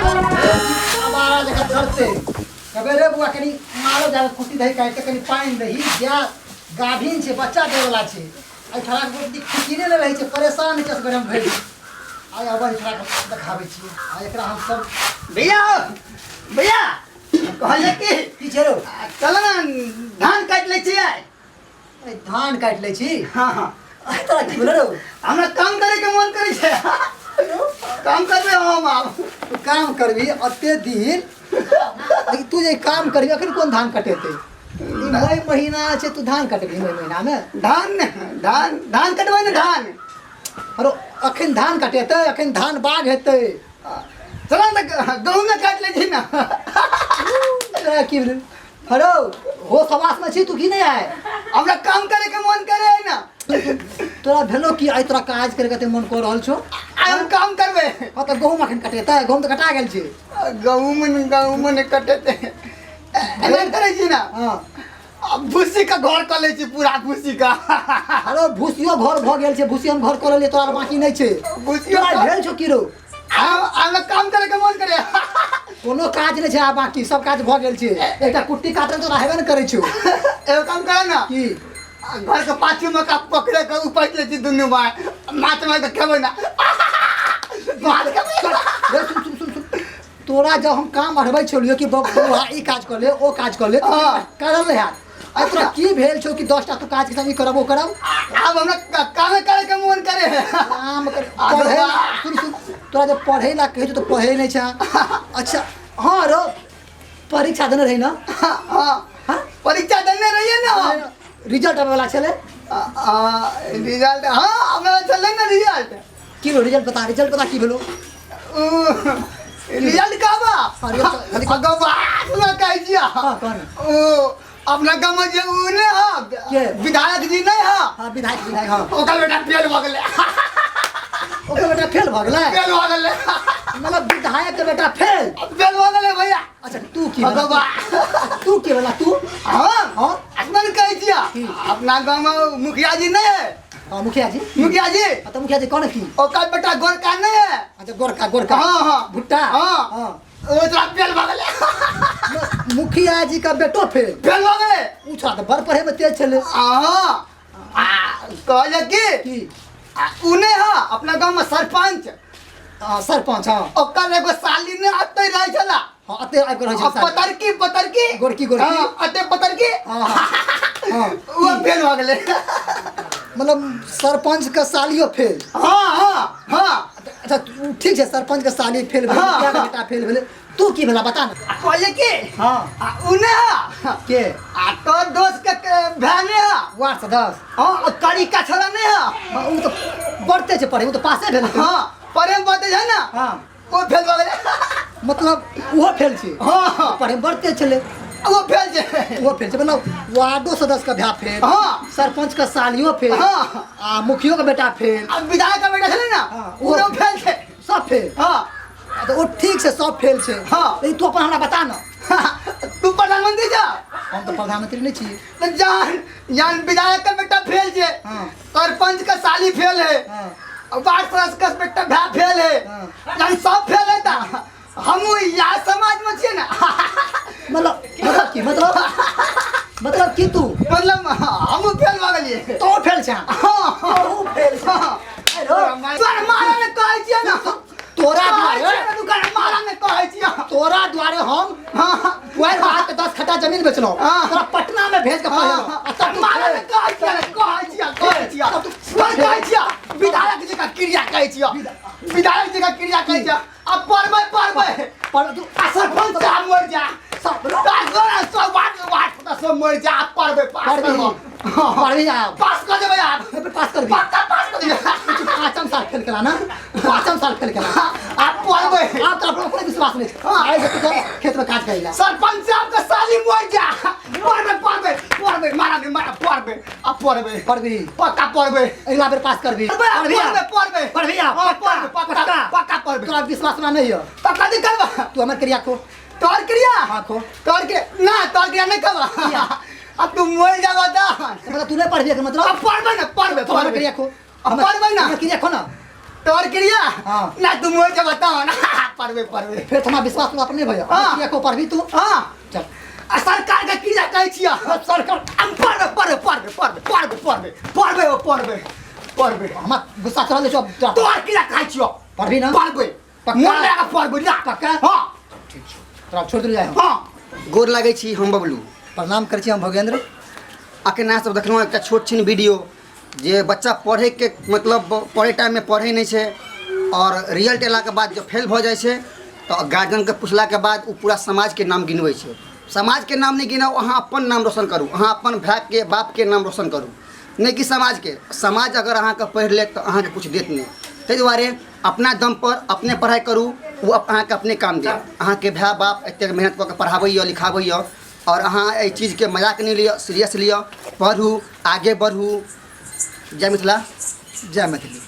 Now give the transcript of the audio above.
आवारा जगह चढ़ते कबे रे बुआ कनी मारो जाके कुट्टी दही काटि के कनी पानि दही गाय गाभिन छै बच्चा देवला छै एहि ठड़ा के गोटी फिकिरे नहि रहै छै परेशान छै असगरे हम भरि आइ अबै एहि ठड़ा के देखाबै छियै आ एकरा हम सब भैया भैया कहलियै कि की छै रौ चल ने धान काटि लै छियै अरे धान काटि लै छी हाँ हाँ आइ तोरा की भेलो रौ हमरा काम करे के मन करै छै काम करबै हम आब तू काम करबी अते दिन लेकिन तू जे काम करबी अखन कोन धान कटेतै ई मई महीना छै तू धान कटेबही मई महीनामे धान धान धान कटबै ने धान अरे अखन धान कटेतै अखन धान बाग हेतै चल ने गहूँमे काटि लै छी ने तोरा की भेलै हरो हो सवास में छी तू की नहीं आए हमरा काम करे के मन करे है ना तोरा भेलो कि आइ तोरा काज करे के मन कर रहल छो आइ हम काम करबै हाँ तऽ गहूम अखन कटेतै गहूम तऽ कटा गेल छै गहूम गहूम ने कटेतै एना करै छी ना हाँ आ भूसी का घर कऽ लै छी पूरा भूसी का अरे भूसियो घर भऽ गेल छै भूसी हम घर कऽ लेलियै तोरा बाकी नहि छै भूसियो तोरा भेल छौ की रौ हमरा काम करे के मन करे कोनो काज नहि छै आब बाकी सब काज भऽ गेल छै एकटा कुट्टी काटल तोरा हेबे ने करै छौ एगो काम करे ना की घर के पाछू में का पकड़े के उपैत लै छी दुनू भाई माछ मारि के खेबै ना माछ खेबै रे सुन सुन सुन सुन तोरा जब हम काम अढ़बै छलियो कि बौआ ई काज कऽ ले ओ काज कऽ ले हाँ। करल नहि हैत आ तोरा की भेल छौ कि 10 टा तू काज के संग ई करब ओ करब आब हमरा कामे करे के मन करे है काम कर आ पढ़ै बा। सुन सुन तोरा जब पढ़ै ला कहै छौ तऽ पढ़ै नहि छै अच्छा हाँ रो परीक्षा देने रही ना हाँ हाँ? परीक्षा देने रहिए ना हम रिजल्ट आबै वाला छलै रिजल्ट हाँ हमरा छलै ना रिजल्ट की भेलो रिजल्ट बता रिजल्ट बता की भेलो रिजल्ट का बा हाँ, रिजल्ट- अगो बात ना कहै छियै हाँ कह ना ओ अपना गाँव में जे उ नहीं हा के? विधायक जी नहीं हा हाँ विधायक विधायक हाँ ओकर बेटा फेल भऽ गेलै ओकर बेटा फेल भऽ गेलै फेल भऽ गेलै मतलब विधायक के बेटा फेल फेल भऽ गेलै भैया अच्छा तू की अगो भेला बा तू की भेला तू हाँ हाँ अखन कहै छियै की? अपना गाँव में मुखिया जी नहीं है हाँ मुखिया जी मुखिया जी हाँ, तो मुखिया जी कौन है की ओकर बेटा गोरका नहीं है अच्छा गोरका गोरका हाँ हाँ भुट्टा हाँ हाँ ओ तोरा फेल भऽ गेलै मुखिया जी का बेटो फेल फेल भऽ गेलै उ छोड़ा तऽ बड़ पढ़े में तेज छलै हाँ आ कहलियै की की आ उ नहि है अपना गाँव में सरपंच हाँ, सरपंच हाँ ओकर एगो साली ने अतै रहै छला हाँ अते आबि कऽ रहै आ छै साली। पतरकी पतरकी गोरकी, गोरकी। हाँ, अते पतरकी हाँ हाँ हाँ ओ फेल भऽ गेलै मतलब सरपंच के सालियो फेल हाँ हाँ हाँ अच्छा ठीक छै सरपंच के साली फेल भेलै हाँ, मुखिया के हाँ। बेटा फेल भेलै तू की भेला बता ना कहलियै की हाँ आ उ नहि है के आ तोर दोस्त के भाय नहि है वार्ड सदस्य हाँ आ करी का छोरा नहि है हाँ, उ तऽ बढ़ते छै पढ़े उ तऽ पासे भेलै हाँ पढ़े में बते छै ना हाँ ओ फेल भऽ गेलै मतलब ओहो फेल छै हाँ हाँ पढ़े में बढ़ते छलै ओ फेल छै ओहो फेल छै मतलब वार्डो सदस्य के भाय फेल हाँ। सरपंच के सालियो फेल हाँ। आ मुखियो के बेटा फेल आ विधायक के बेटा छलै ना हाँ, ओ फेल छै सब फेल हाँ तऽ ओ ठीक छै सब फेल छै हाँ। लेकिन तू अपन हमरा बता ना तू प्रधानमंत्री जा हम तऽ प्रधानमंत्री नहि छियै तऽ जान जान विधायक के बेटा फेल छै हाँ। सरपंच के साली फेल है हाँ। वार्ड सदस्य के बेटा भाय फेल है हाँ। जान सब फेल है ता हमहूँ इएह समाज में छियै ना मतलब मतलब की मतलब मतलब की तू मतलब हमहूँ फेल भऽ गेलियै तो फेल छै हाँ तू फेल छै हाँ अरे तोरा मारा ने कहै छियै ना तोरा कहै दुआरे छियै ना दुकान मारा ने कहै छियै तोरा दुआरे हम हाँ पुआरि भात के 10 खट्टा जमीन बेचलहुँ हाँ। तोरा पटना में भेज के पढ़ेलहुँ आ तब तू मारा ने कहै छियै कहै छियै कहै छियै तब तू तोरा कहै छियै विधायक जी का क्रिया कहै छियै विधायक जी का क्रिया कहै छियै आ पढ़बै पढ़बै पर तू आ सरपंच साहब मरि जा सब सब वार्ड वार्ड सब मरि जा पढ़बै पास पढ़बही करबै पढ़बही आब पास कऽ देबै आब पास करबी पक्का पास कऽ देबै पाँचम साल फेल केला ना पाँचम साल फेल केला आब पढ़बै आब तोरा पर कोनो विश्वास नहीं छै आइ से तू चल, खेत में काज करै ला सरपंच साहब के साली मर जा पढ़बै पढ़बै पढ़बै मारा नहीं मारा पढ़बै अब पढ़बै पढ़बी पक्का पढ़बै अगला बेर पास करबी पढ़बै पढ़बी पढ़बै पढ़बै पढ़बी आब हाँ, पढ़बै पक्का पक्का पक्का पढ़बै तोरा विश्वास ना नहीं हो तब कथी करबै तू हमर क्रिया खो तोहर क्रिया हाँ खो तोहर क्रिया ना तोहर क्रिया नहीं करबै अब तू मर जाबा ता तो मतलब तू नहीं पढ़बी एकर मतलब अब पढ़बै ना पढ़बै तो हमर पढ़बै क्रिया खो अब पढ़बै ना हमर क्रिया खो ना तोहर क्रिया हाँ। ना तुम मोर के बताओ ना पढ़बे पढ़बे फेर हमरा विश्वास तोरा पर नहीं भैया हाँ। किया को पढ़बी तू हाँ चल आ सरकार के क्रिया कहै छियै सरकार हम पढ़बे पढ़बे पढ़बे पढ़बे पढ़बे पढ़बे पढ़बे ओ पढ़बे पढ़बे हमरा गुस्सा चढ़ल छौ जा तोहर क्रिया कहै छियौ पढ़बी ना पढ़बे पक्का? मोन लगा के पढ़बे ना पक्का? हाँ ठीक छौ तोरा छोड़ देल जाय हम हाँ गोर लागै छी हम बबलू प्रणाम करै छी हम भोगेंद्र अखन अहाँ सब देखलहुँ एकटा छोट छिन वीडियो जे बच्चा पढ़ैके मतलब पढ़ै टाइममे पढ़ै नहि छै आओर रिजल्ट अयलाके बाद जब फेल भऽ जाइ छै तऽ गार्जियनके पुछलाके बाद ओ पूरा समाजके नाम गिनबै छै समाजके नाम नहि गिनाउ अहाँ अपन नाम रोशन करू अहाँ अपन भायके बापके नाम रोशन करू नहि कि समाजके समाज अगर अहाँके पढ़ि लेत तऽ अहाँके किछु देत नहि ताहि दुआरे अपना दमपर अपने पढ़ाइ करू ओ अहाँके अपने काम देत अहाँके भाय बाप एतेक मेहनत कऽ के पढ़ाबैए लिखाबैए आओर अहाँ एहि चीजके मजाक नहि लिअ सीरियस लिअ पढ़ू आगे बढ़ू जय मिथिला जय मैथिली।